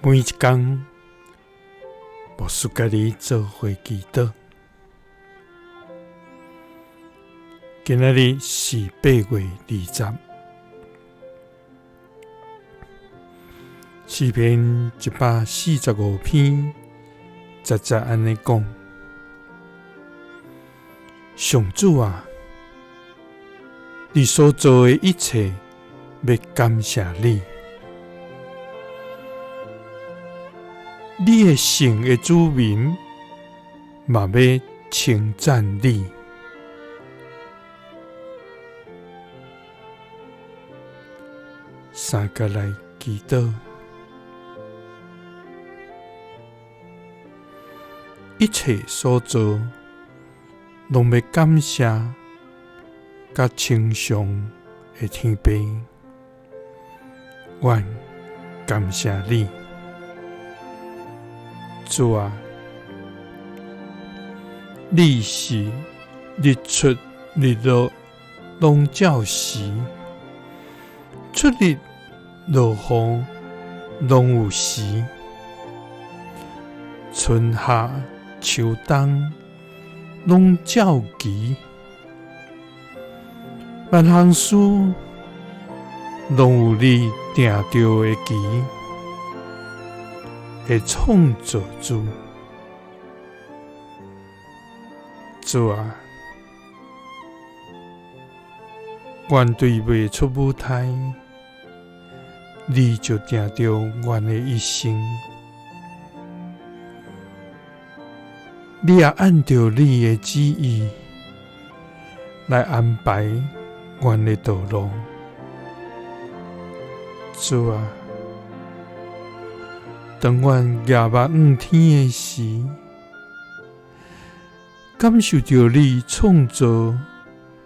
每一工，牧師佮你做伙祈禱。今仔日是8月20，詩篇145篇10節按呢講：上主啊，你所做的一切，欲感謝你。你的城的子民嘛欲稱讚你。三佮來祈禱，一切所做，攏欲感謝佮稱頌的天父，阮感謝你，主啊，你是日出日落攏照時，出日落雨攏有時，春夏秋冬攏照期，萬項事攏有你定著的期的創造主，主啊，阮對未出母胎，你就定著阮的一生。你也按著你的旨意來安排阮的道路。主啊，當阮舉目向天的時，感受著你創造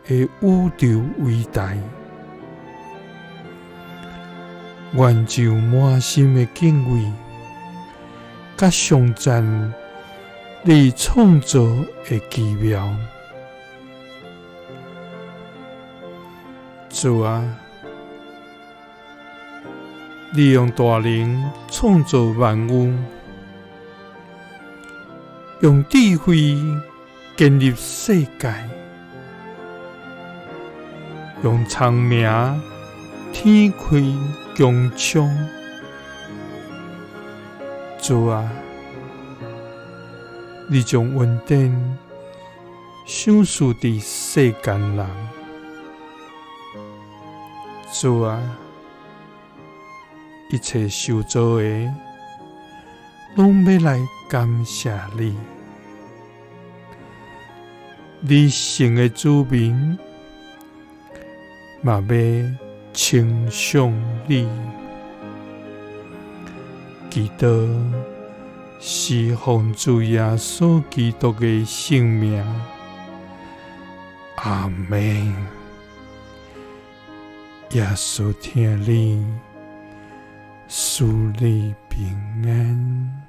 的宇宙偉大，阮就滿心的敬畏，佮頌讚你創造的奇妙。主啊，你用大能創造萬有，用智慧建立世界，用聰明展開穹蒼。主啊，你將恩典賞賜佇世間人。主啊，一切受造的，攏欲來感謝你。你城的子民嘛欲稱頌你。祈禱是奉主耶穌基督的聖名，阿們。耶穌疼你，賜你平安。